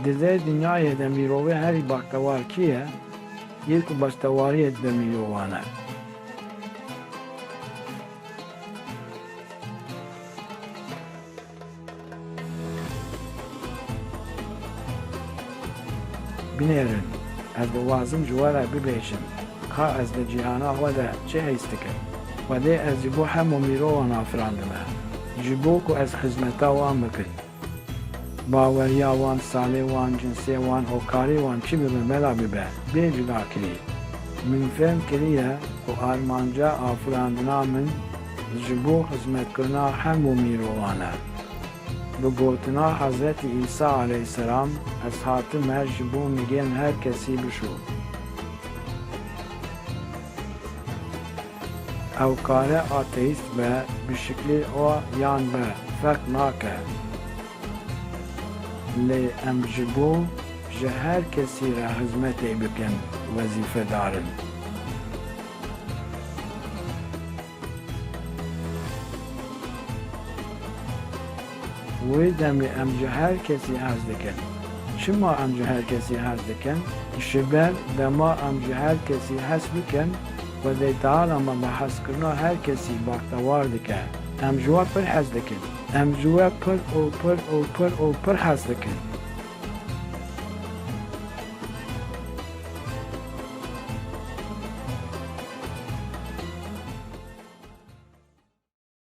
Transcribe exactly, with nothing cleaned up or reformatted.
Di vê dinyayê de mirovê herî baxtewar kî ye? Yê ku baxtewariyê dide mirovan e. Binêrin, ez dixwazim ji we re bibêjim, ka ez di cîhana xwe de çi hêz dikim. Xwedê ez ji bo hemû mirovan afirandime, ji bo ku ez xizmeta wan bikim. Baweriya wan, salê wan, cinsê wan, hokarê wan çi bibe mela bibe, bê cudakirî. Min fêm kiriye ku armanca afirandina min ji bo xizmetkirina hemû mirovan e. Bi gotina Hezretî Îsa aleyhîsselam, ez hatime ji bo nigên her kesî bişûm. Ew kare ateîst be, bi şiklê o yan be, ferq nake. Lê em ji bo ji her kesî re xizmetê bikin, wezîfedar in. Wê demê em ji her kesî hez dikin. Çima em ji her kesî hez dikin? Ji ber dema em ji her kesî hez bikin, Xwedê Teala me bi hezkirina her kesî baxtewar dike. Em ji we pir hez dikin. Em ji we pir û pir û pir û pir hez dikin.